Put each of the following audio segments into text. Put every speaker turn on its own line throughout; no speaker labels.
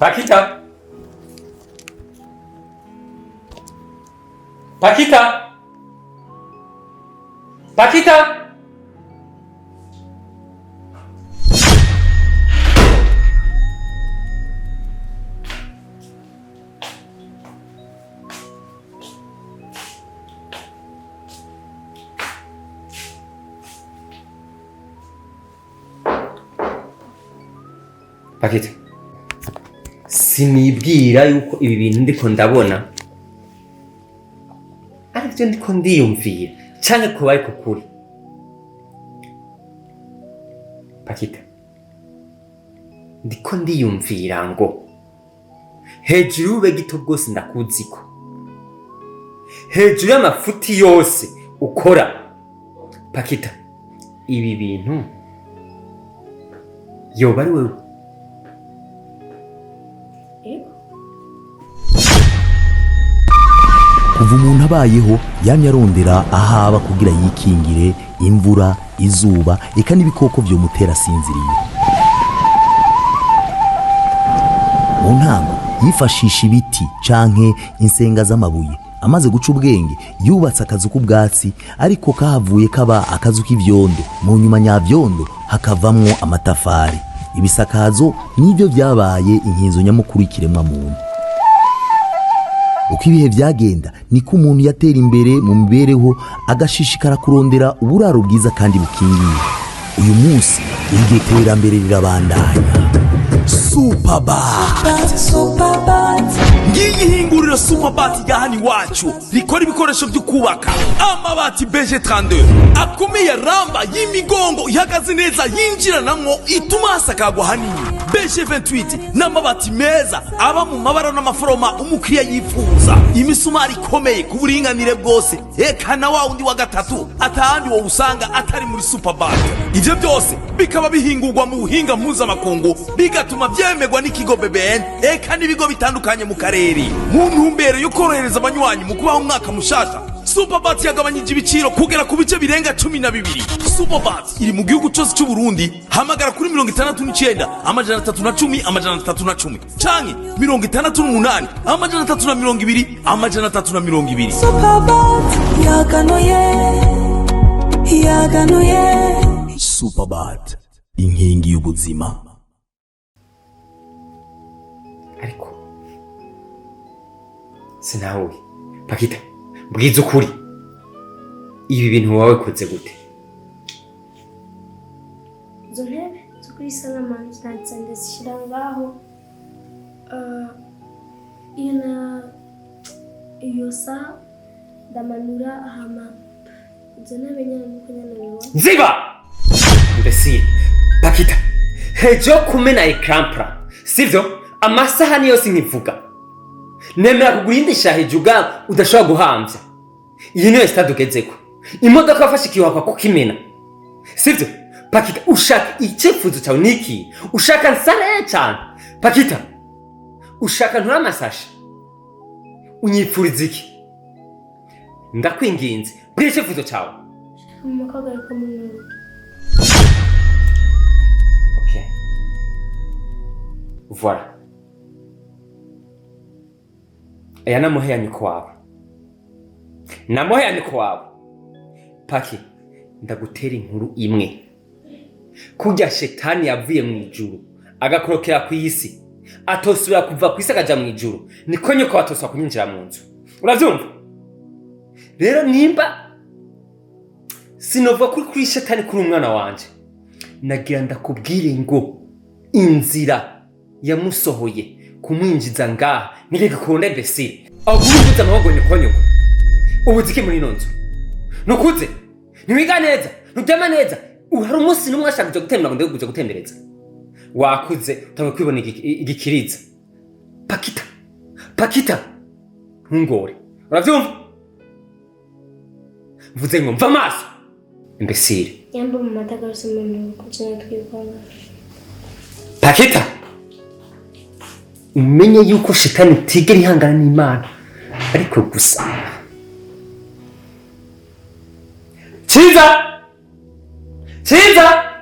Pakita! Pakita! Pakita! Pakita, sinibwira yuko ibi bintu ndiko ndabona arivyo ndiko ndiyumvira canke kuba ariko kuri. Pakita, ndiko ndiyumvira ngo hejuru y'ube gito bwose ndakuziko, hejuru y'amafuti yose ukora. Pakita, ibi bintu yoba ari wewe?
Yego.
Kuva umuntu abayeho yamye arondera ahaba kugira yikingire imvura, izuba, eka n'ibikoko vyomutera asinziriye. Mu ntango yifashisha ibiti canke insenga z'amabuye. Amaze guca ubwenge yubatse akazu k'ubwatsi, ariko kahavuye kaba akazu k'ivyondo. Mu nyuma nyavyondo hakavamwo amatafari. Ibisakazo nivyo vyabaye inkinzo nyamukuru y'ikiremwa muntu. Uko ibihe vyagenda niko umuntu yatera imbere mu mibereho, agashishikara kurondera uburaro bwiza kandi bukingiye. Uyu munsi iryo terambere rirabandanya.
Superbat. Ngiyi hinguriro Superbat rya hano iwacu rikora ibikoresho byo kubaka: amabati BG 32 akomeye, ramba y'imigongo ihagaze neza, yinjiranamwo, ituma hasakagwa hanini. BG 28 n'amabati meza aba mu mabara n'amaforoma umukiriya yifuza, imisumari ikomeye ku buringanire bwose, eka na wa wundi wa gatatu atahandi wo usanga atari muri Superbat. Ivyo byose bikaba bihingurwa mu buhinga mpuzamakungu, bigatuma vyemerwa n'ikigo BBN eka n'ibigo bitandukanye mu karere. Mu ntumbero yo korohereza abanywanyi mu kubaho umwaka mushasha, Superbat yagabanyije ibiciro kugera ku bice birenga 12. Superbat iri mu gihugu cyose cy'u Burundi. Hamagara kuri 69 310 310 canke 68 320 320.
Superbat yaganuye, yaganuye.
Superbat, inkingi y'ubuzima.
Ariko sinawe. Pakita, mbwiza ukuri, ibi bintu wawe koze gute?
Izo ntebe zo kuri salamanje nanditse ndazishyira ngaho. Iyo na iyo saha ndamanura, hama izo ntebe nyine nuko nyine nabibona.
Nziba mbesire. Pakita, hejuru yo kumena écran plat, sivyo? Amasahani yose nkivuga, nemera kugura iyindi shaha ubwawe udashobora guhamvya. Iyi niyo stade ugezeko. Imodoka wafashe ikiwakwa kukimena, sivyo? Pakita, ushaka icyifuzo cyawe niki? Ushaka nsare cyane? Pakita, ushaka ntura amasashe? Unyipfuriza iki? Ndakwinginze, bwira icyifuzo cyawe.
Mama akagaruka mu mwuga.
Ok. Voilà. Aya namuhe ya nyoko wawe. Namuhe ya nyoko wawe. Paki, ndagutera inkuru imwe. Kurya shetani yavuye mu ijuru agakorokera ku isi, atosubira kuva ku isi akaja mu ijuru, niko nyoko atosubira kunyinjira mu nzu. Uravyumva? Rero nimba sinova kuri shetani kuri umwana wanje, nagira ndakubwire ngo inzira yamusohoye kumwinjiza ngaha ntigikunda. Imbesire, aho guhuguza amaboko nyoko, nyoko ubuze iki muri ino nzu? Nukuze ntiwiga neza, nturyama neza. Hari umunsi n'umwe ashaka kuja gutembera ngo ndekuja gutembereza? Wakuze utanguye kwibona igikiriza. Pakita, Pakita, ntungore, uravyumva? Mvuze ngo mva amaso, imbesire.
Nyamba mama atagarutse mu mwuga kugira twikanga.
Pakita, umenye yuko shetani itigera ihangana n'Imana, ariko gusa Cyiza, Cyiza.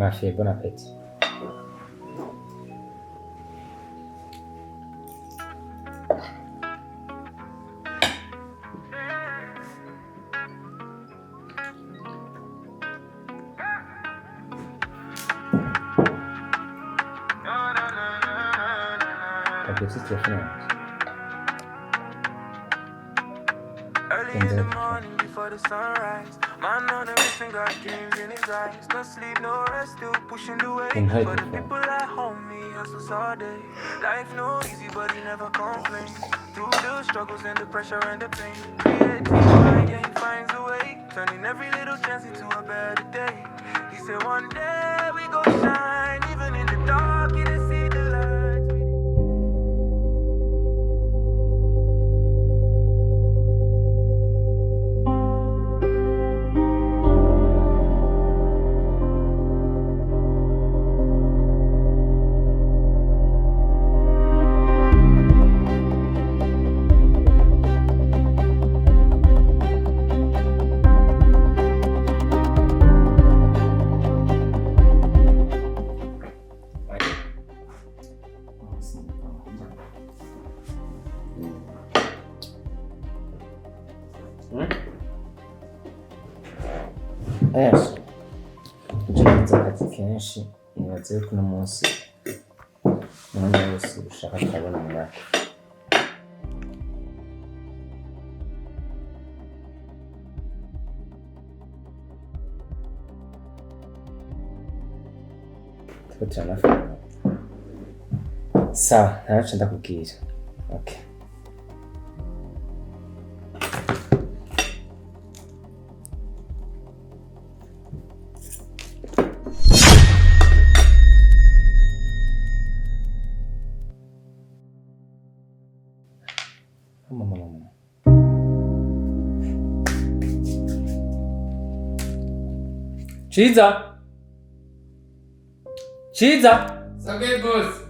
Ma fille, bon appétit. Ta petite telefone yanjye.
Early in the morning before the sunrise. Man on a mission, got dreams in his eyes. No sleep, no rest, still pushing the way.
Inherit
For the
the
people at home, he hustles all day. Life no easy, but he never complains. Through the struggles and the pressure and the pain. Creative mind, yeah, he finds a way. Turning every little chance into a better day. He said, one day we gon' shine. Even in the dark, you didn't see the light.
Yes. Uje nagize akazi kenshi, nibaze yuko uno munsi umwanya wose ushaka turabona umwaka. Turiko turanafungura. Sawa, ntaco ndakubwira. Okay. Mama, mama, mama. Ciza! Ciza!
Sabwe boss.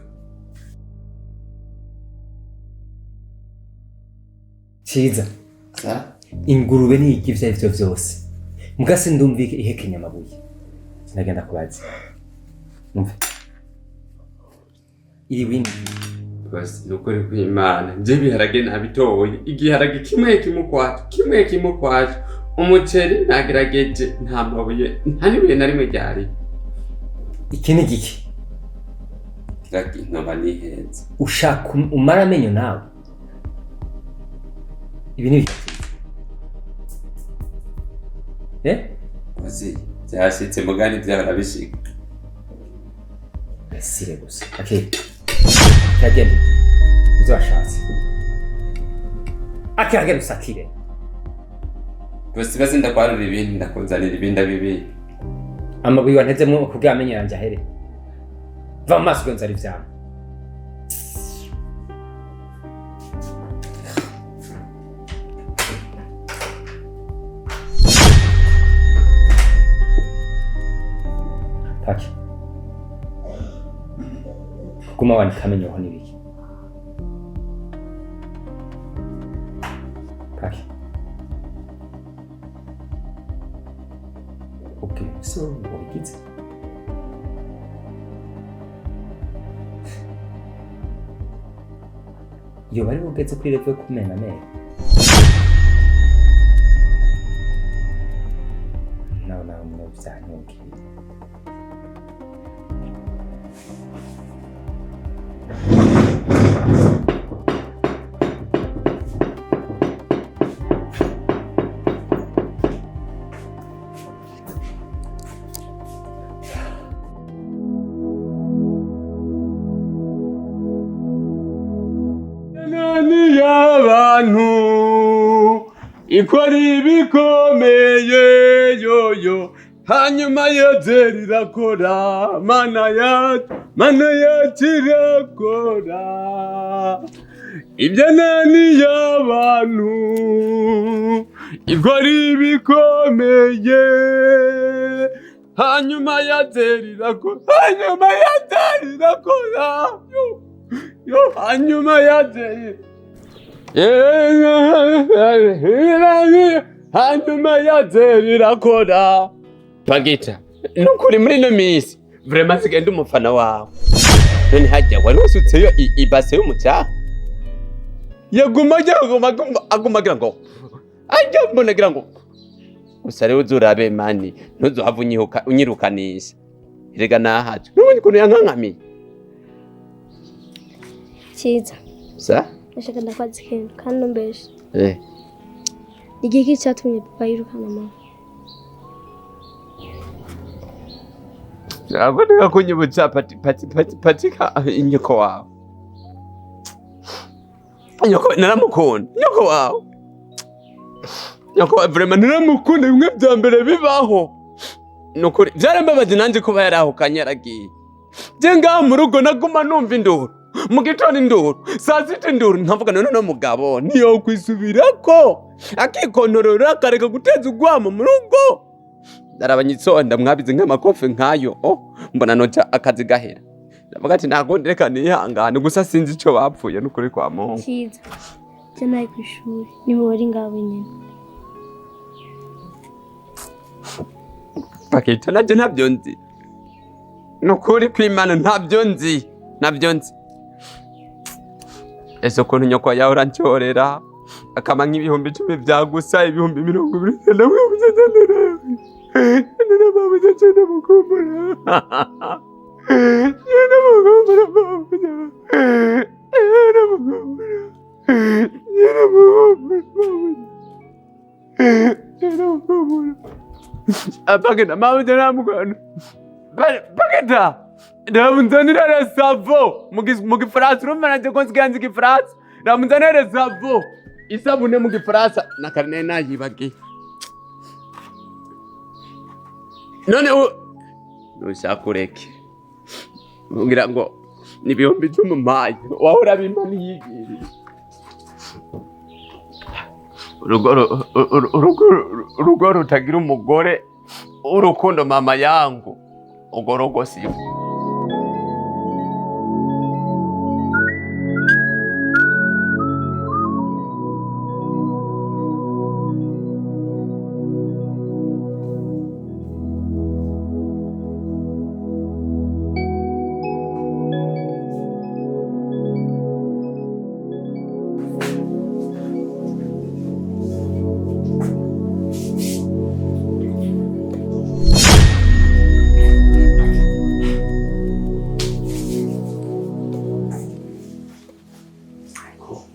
Ciza.
Sa?
Ingurube ntirya ivyo arivyo vyose. Muga sindumva ihekenya amabuye. Sinagenda kubaza. Umve. Iri wini.
Boss, nukuri kw'Imana, nje ibiharage nabitoye. Igiharage kimwe kimwe ukwaco, kimwe kimwe ukwaco. Umuceri nagerageje, nta mabuye, nta n'ibuye na rimwe ryari.
Iki ni giki?
Noba nihenze.
Ushaka umara amenyo nawe? Ibi ni ibiki? Eh?
Boss, vyashitse mugani vyahora bishika.
Sire gusa. Okay. Kiragenda. Ivyo washatse. Akiragenda usakire.
Boss, baze ndakwarura ibindi, ndakuzanira ibindi abibika.
Amabuye wantezemwo kugira amenyo yanje ahere. Va mu maso ugenza ari ivyamwa. Paki. Kuguma wanika amenyo ho n'ibiki? Paki. Okay, so wabigize? Yoba ari ugeze kuri level yo kumena amenyo? Nawe nawe munavyanyubwiye.
Nani y'abantu ikora ibikomeye yoyo, hanyuma yozera irakora, mana yacu, mana yacu irakora. Ibyo nani y'abantu ikora ibikomeye, hanyuma yozera irakora, hanyuma yozera irakora, yo yo, hanyuma yozera, hanyuma yozera irakora. Bagita, nukuri muri ino minsi Vraiment nsigaye ndi umufana wawe. None hajya wari wasutseyo ibase y'umucanga. Yaguma aguma aguma aguma agira ngo ajya mbona agira ngo gusa rero uzurabe mani ntuzohava unyihuka unyirukanisha. Erega nahaje. Nubonye ukuntu yankankamiye.
Cyiza.
Sa?
Ndashaka ndakwaza ikintu kandi ntumbeshe.
Eh.
Ni igiki cyatumye papa yirukana mama?
Aboneka kunyibutsa pati pati pati patika inyoko wawe. Nyoko naramukunda. Nyoko wawe. Nyoko wawe vraiment naramukunda bimwe vya mbere bibaho. Nukuri byarambabaje nanjye kuba yarahukanye yaragiye. Je ngaha mu rugo naguma numva induru. Mu gitondo induru, saa sita induru, nkavuga none no mugabo niyo kwisubirako akikontorora akareka guteza urwamo mu rugo. Ndarabanyitsonda mwabize nk'amakofe nkayo oh mbona noca akazi gahera. Ndavuga ati ntabwo reka nihangane gusa sinzi ico bapfuye n'ukuri kwa Mungu.
Cyiza. Je naye ku ishuri nibo bari ngaho nyine.
Pakita nabyo ntabyo nzi. Nukuri kw'Imana ntabyo nzi, ntabyo nzi. Ese ukuntu nyoko yahora ancorera akama nk'ibihumbi 10 vya gusa 20,000 Pakita mabuja namugano Pakita ndamunzanira savo mu gifaransa urumva nanje ko nsigaye nzi igifaransa ndamunzanira savo isabune mu gifaransa na karine nayibagiye none nushaka ureke ngira ngo ni 10,000 mpaye wahora bimpa niyigiriye urugo rutagira umugore urukundo mama yangu urwo rugo sibo.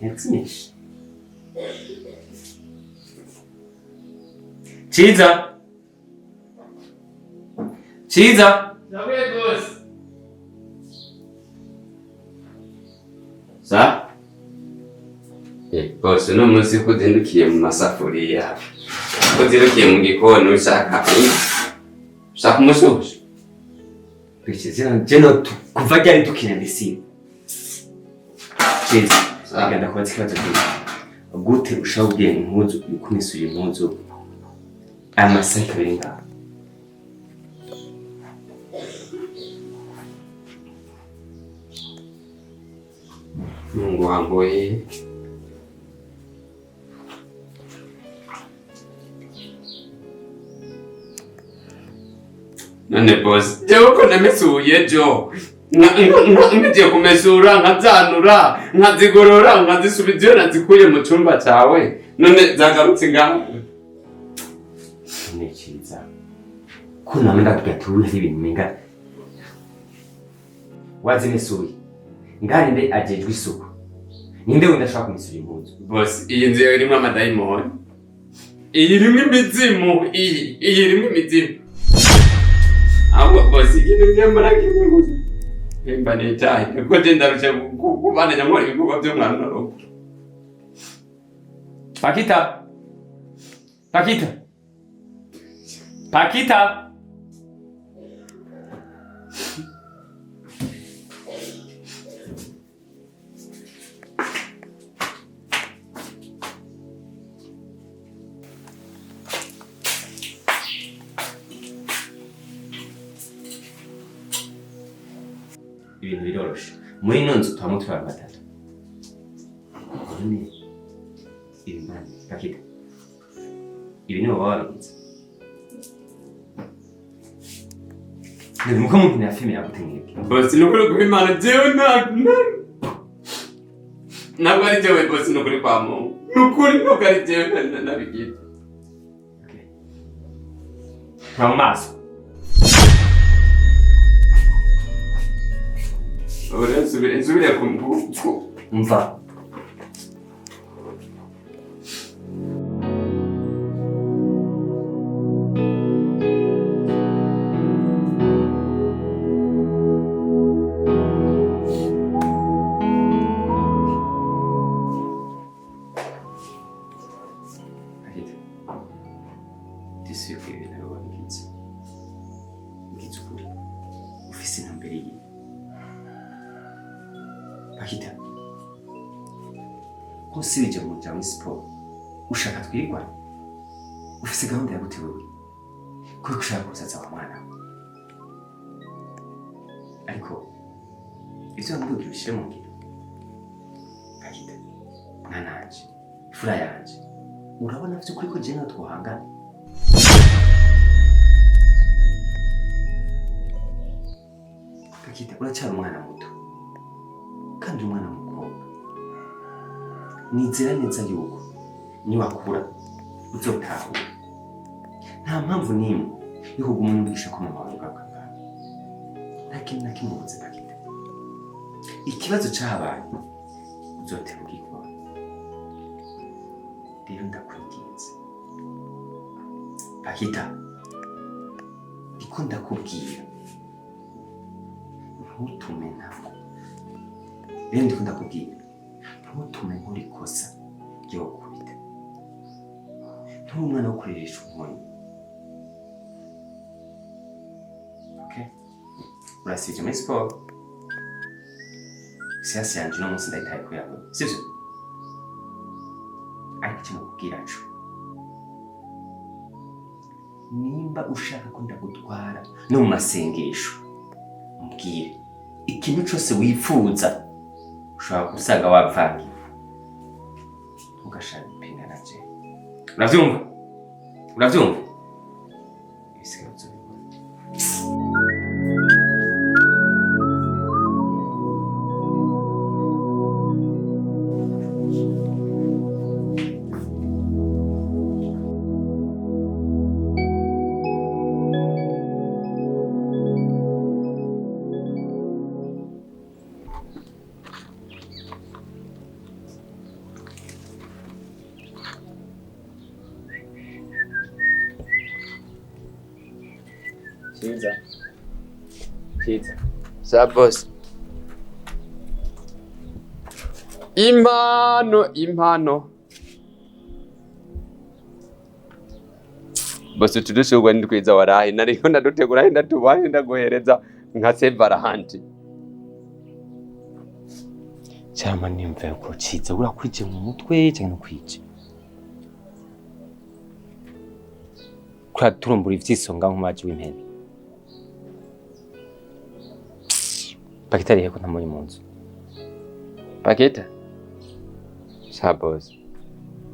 Yatsimishe. Ciza. Ciza.
Sa? Bose no munsi ko uzindukiye mu masafuriya. Ko uzindukiye mu gikoni ushaka ushaka umushusho.
Jeno kuva ryari dukina mbese. Ciza. Reka ndakubaza ikibazo kimwe. Gute ushobora kubwira impuzu ukumesura impuzu amasaha ikabiri ngaho?
Mungu wangu we. None boss, jewe ko namesuye jo. Ngiye kumesura nkazanura nkazigorora nkazisubiza iyo nazikuye mu cyumba cyawe none zagarutse ngaho.
Ni cyiza ko namwe ndakubwira ati ubu hari ibintu menga wazimesuye ngari nde ajejwe isuku ninde wundi ashobora kumesura impuzu?
Boss, iyi nzu yawe irimo amadayimoni, iyi irimo imizimu, iyi irimo imizimu. Ahubwo boss, ikintu njye kimwe gusa mba nitaye kuko je ndarusha kubana nyamwari ibikorwa by'umwana n'urugo.
Pakita. Pakita. Pakita. Ibintu biroroshe muri ino nzu tubamo turi abantu batatu. None ibi mani Pakita, ibi nibo baba babigize. Ni muko muntu ya filime yagute mwebwe.
Bosi, nukuri kuba Imana jewe ntabwo ari jewe bosi, nukuri kwa Mungu, nukuri ntabwo ari jewe nabigize.
Okay. Nta mu maso.
Ubu rero nsubire ku
Mva. Ariko ndisubiye ibintu nawe wabigize. Ngize ukuri. Ufise intumbero yiwe. Pakita. Ko usibije mu muri siporo ushaka twirwana? Ufise gahunda ya gute wewe? Kuko ushaka kuzaza wa mwana we. Ariko ivyo wambwiye ubishire mu ngiro. Pakita, mwana wanje, imfura yanje, urabona vy'ukuri ko jewe nawe twohangana? Pakita, uracyari umwana muto kandi uri umwana w'umukobwa. Nizera neza yuko niwakura uzotahura. Nta mpamvu n'imwe yo kuguma unyumvisha ko mama wawe ugaruka ngaha. Nta kintu na kimwe ubuze Pakita. Ikibazo cabaye uzotera ugikora. Rero ndakwinginze Pakita, ndiko ndakubwira ntutume ntabwo. Rero ndiko ndakubwira ntutume nkora ikosa ryo gukubita. Nturi umwana wo kureresha inkoni. Okay? Urasivye muri siporo. Siyansi yanje uno munsi ndayitaye kubera wewe, sivyo? Ariko icyo nakubwira co, nimba ushaka ko ndagutwara no mu masengesho, umbwire ikintu cose wifuza ushobora gusanga wavangiwe. Ntugashake gupinga na jewe. Uravyumva? Uravyumva? Ibisigaye uzobibona.
Cyiza. Cyiza. Sa boss. Impano, impano. Boss, utudushurwe ni twiza warahe, nariko ndadutegura ndatubahe ndaguhereza nka Sevaranti.
Cyama nimva yuko Ciza urakwije mu mutwe cyangwa ntukwije. Kura turumbura ivyisonga nk'umaji w'impene. Pakita arihe ko ntamuri mu nzu?
Pakita. Sa boss.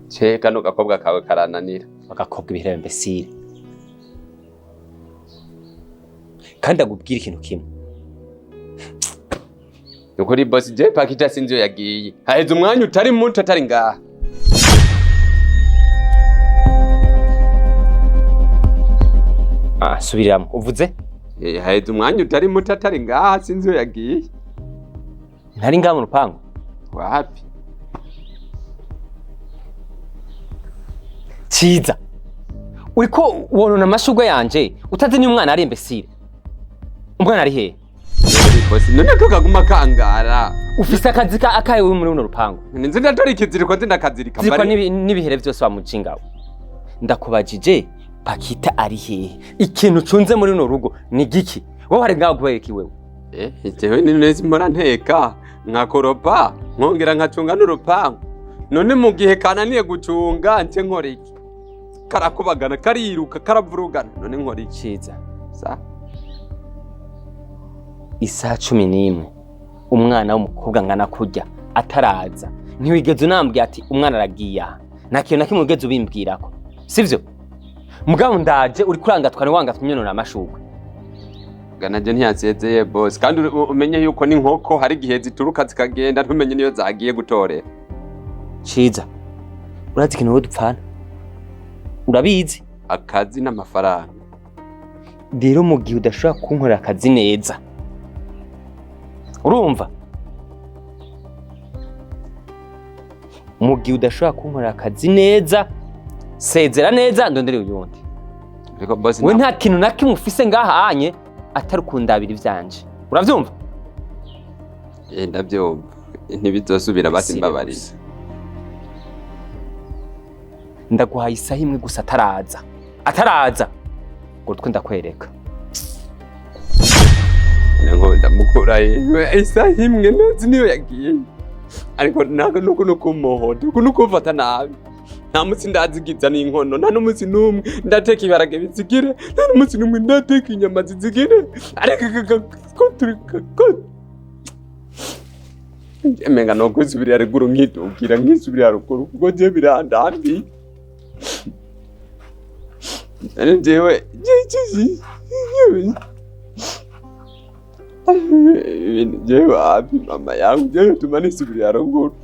Che kano gakobwa kawe karananira.
Agakobwa ibihera imbesire. Kandi agubwira ikintu kimwe.
Nukuri boss, je Pakita sinzi iyo yagiye. Haheze umwanya utari muto atari ngaha.
Ah, subiramo. Uvuze?
Haheze umwanya utari muto atari ngaha sinzi iyo yagiye.
Ntari ngaha mu rupangu.
Wapi?
Ciza. Uriko wonona amashurwe yanje utazi ni umwana ari imbesire. Umwana ari hehe?
Boss, none ko kaguma kangara.
Ufise akazi ka akaye uri muri runo rupangu.
Ninzi ndatora ikiziriko nzi ndakazirika.
Ziriko n'ibihere vyose wamucingawe. Ndakubajije Pakita ari hehe? Ikintu cunze muri runo rugo ni giki? Wowe hari ngaho kubera iki wewe?
Jewe ni neza mpora nteka nkakoropa nkongera nkacunga n'urupangu. None mu gihe kananiye gucunga nce nkora iki? Karakubagana, kariruka, karavurugana. None nkora iki?
Ciza.
Sa?
Isaha 11 umwana w'umukobwa ngana kurya ataraza. Ntiwigeze unambwira ati umwana aragiye aha. Nta kintu na kimwe wigeze ubimbwirako. Sivyo? Mugabo ndaje uri kurangatwa ni wangatwa imyonona amashurwe.
Rega nanje ntiyansezeye boss, kandi umenye yuko n'inkoko hari igihe zituruka zikagenda, ntumenye niyo zagiye gutorera.
Ciza, urazi ikintu wowe dupfana? Urabizi?
Akazi n'amafaranga.
Rero mu gihe udashobora kunkorera akazi neza, urumva, mu gihe udashobora kunkorera akazi neza, sezera neza ndondere uyundi.
Ariko boss,
We nta kintu na kimwe ufise ngaha anye atari ukundabira ivyanje, uravyumva?
Eh, ndabyumva, ntibizosubira basi.
Sire.
Mbabarira.
Gusa. Ndaguhaye isaha imwe gusa, ataraza, ataraza ngo twe ndakwereka.
Ngo ndamukura yewe isaha imwe, ntazi niyo yagiye, ariko ntabwo nuko nukumuhoda uku nukumfata nabi. Nta munsi ndazigiza n'inkono, nta n'umunsi n'umwe ndateka ibiharage bizigire, nta n'umunsi n'umwe ndateka inyama zizigire, ariko ko turi ko emenga no kwisubirira ruguru, nkidukira nkisubirira ruguru, kuko je birandambiye. None jewe ibintu jewe wapi, mama yangu, jewe tuma nisubirira ruguru.